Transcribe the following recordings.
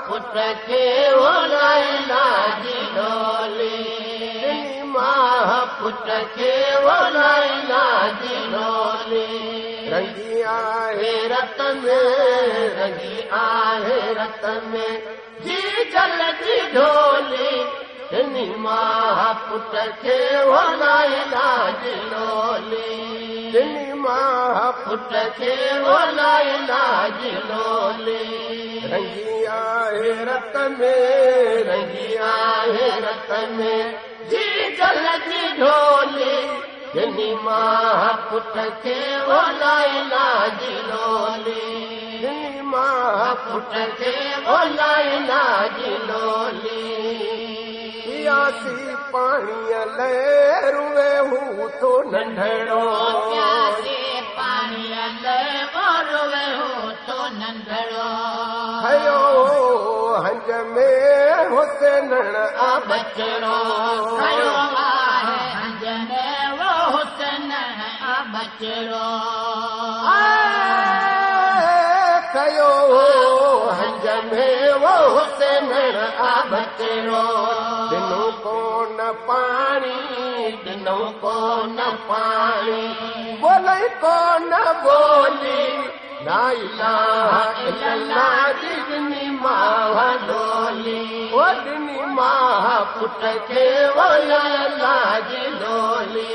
पुट खे लैला जी ढोली। ॾिनी माँ पुट खे लैला जी ढोली। रंगी आहे रत में, रंगी आहे रत में जी जल जी ढोली। ॾिनी माँ पुट खे लैला जी ढोली। ॾिनी माँ पुट खे लैला जी ढोली। रंगी आहे रत में, रंगी आहे रत में जी जल जी ढोली। ॾिनी माँ पुट खे लैला जी ढोली। ॾिनी माँ पुट खे लैला जी ढोली। प्यासी पाणीअ लाइ रुए हू थो नंढड़ो। प्यासी पाणीअ लाइ रुए हू थो नंढड़ो। खयो हंज में हुसैन आ बचड़ो। खयो आहे हंज में वो हुसैन आ बचड़ो। खयो हंज में वो हुसैन आ बचड़ो। ॾिनो कोन पाणी, ॾिनो कोन पाणी, ॿोलई कोन ॿोली। ला इलाहा इल्लल्लाह जी ॾिनी माँ ढोली। ओ ॾिनी माँ पुट खे लैला जी ढोली।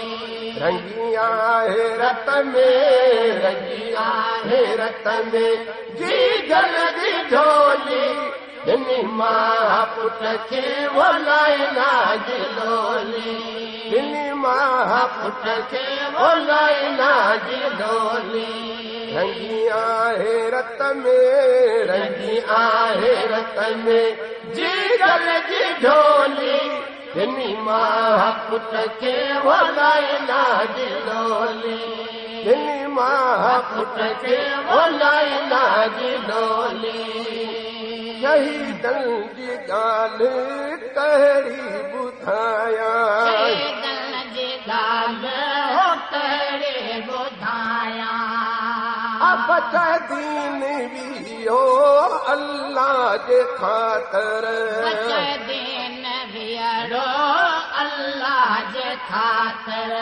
रंगी आहे रत में, रंगी आहे रत में जी जल जी ढोली। ॾिनी माँ पुट खे लैला जी ढोली। ॾिनी माँ पुट खे लैला जी ढोली। रंगी आहे रत में, रंगी आहे रत में जी जल जी ढोली। ॾिनी माँ पुट खे लैला जी ढोली। ॾिनी माँ पुट खे लैला जी ढोली। शहीदनि जी ॻाल्हि कहिड़ी ॿुधायां। शहीदनि जी ॻाल्हि कहिड़ी ॿुधायां। बच दीन वियो अल्लाह जे ख़ातिर। बच दीन वियो अल्लाह जे ख़ातिर।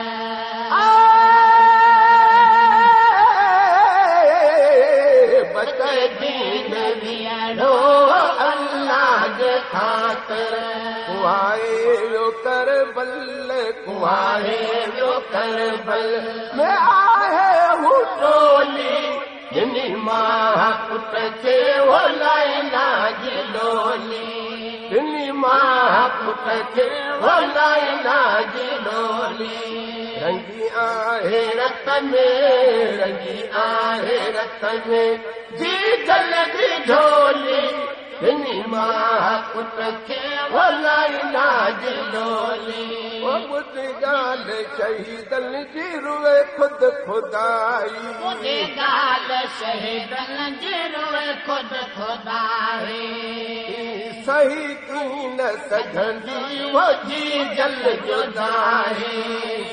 बच दीन वियो अल्लाह जे ख़ातिर। कुहाए वियो करबल, कुहाए वियो करबल में आहे हू टोली। ॾिनी माँ पुट खे लैला जी ढोली। ॾिनी माँ पुट खे लैला जी ढोली। रंगी आहे रत में, रंगी आहे रत में जी जल जी ढोली। ॾिनी माँ पुट खे लैला जी ढोली। ओ ॿुध ॻाल्हि शहीदनि जी रुए ख़ुदि ख़ुदाई। ॿुध ॻाल्हि शहीदनि जी रुए ख़ुदि ख़ुदाई। सही की न सघंदी वो जी जल जुदाई।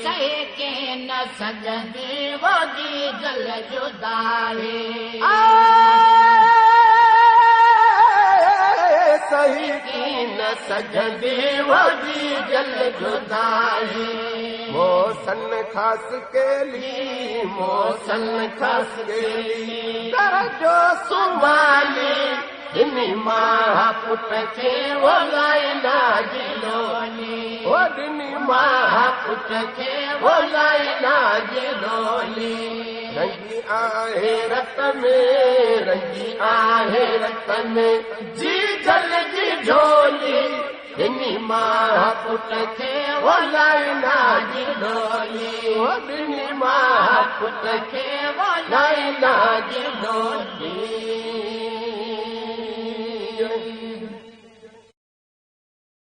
सही की न सघंदी वो जी जल जुदाई। सही की न सघंदी वो जी जल जुदाई। मोहसन खास केली, मोहसन खास केली दरजो सुवाली। ॾिनी माँ पुट खे लैला जी ढोली। ओ ॾिनी माँ पुट खे लैला जी ढोली। रंगी आहे रत में, रंगी आहे रत में जी जल जी ढोली। ॾिनी माँ पुट खे लैला जी ढोली। ओ ॾिनी माँ पुट खे लैला जी ढोली।